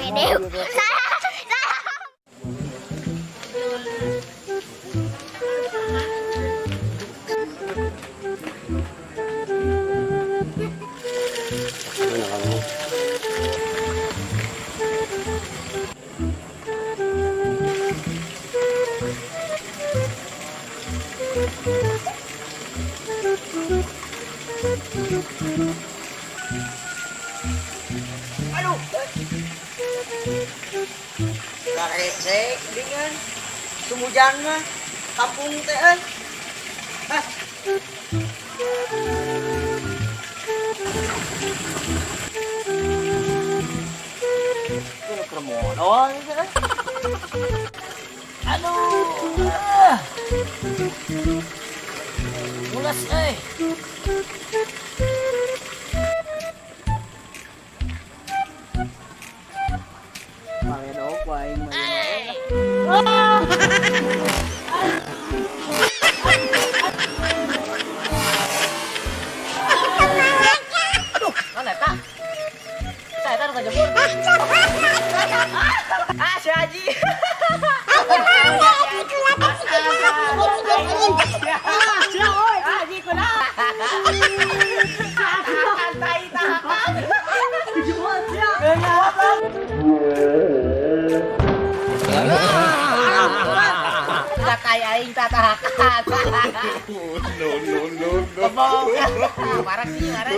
Dew. Salah, salah. Mana kamu? Aduh. Karecek dengan sumujan mah kampung teh euy. Hah. Kudu keur modal teh euy. Aduh. Ah. Mulas euy. Maledok wae aing mah. Aduh, mana eta? Saya eta nu kajebur. Ah, si Haji. Haji kunaon? Santai tahakan. Tai aing tatahakan. No, no, no, no. Kebong. Warak sih, warak.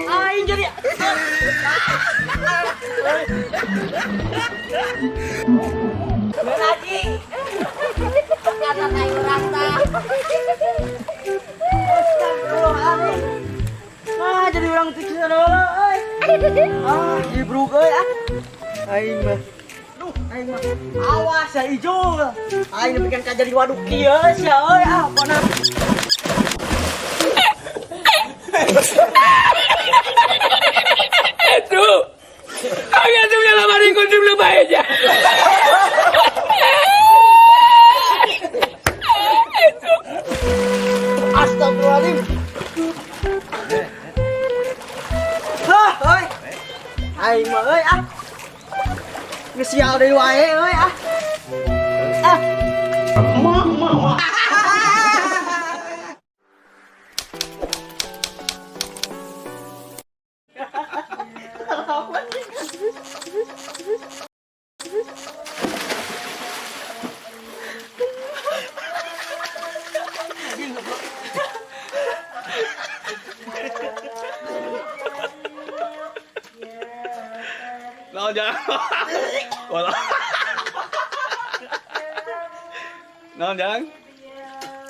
Aing jadi Haji. Kata tai urang tah. Astagfirullahaladzim. Ah, jadi orang teu heula euy. Ah, jibruk euy ah. Aing mah. Duh, aing mah. Awas ya Ijul. Aing nepikeun ka jadi waduk kieu sia euy ah, pokona. Itu. Kami atu lamari kunjung lebay aja. Astagfirullahaladzim. Hah, euy. Aing mah euy ah. Geus sial deui wae euy ah. Ah. Naon jang? Walah. Naon jang?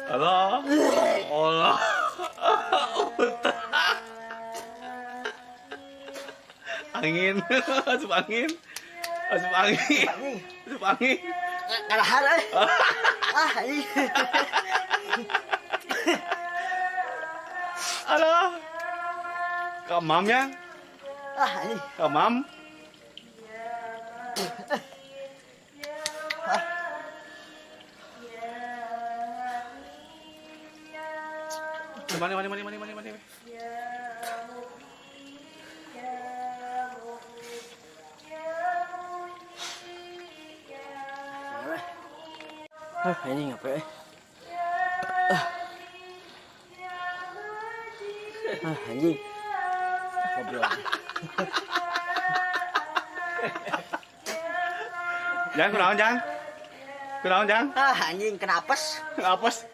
Alah. Allah. Angin, asup angin. Asup angin. Asup angin. Kalahan euy. Ah, anjing. Alah. Kamam ya? Ah, anjing. Kamam. Mana mana mana mana mana mana. Ah, anjing apa euy. Ah. Ah, anjing. Goblok. Jang, kunaon jang? Kunaon jang? Ah, anjing kena apes. Apes.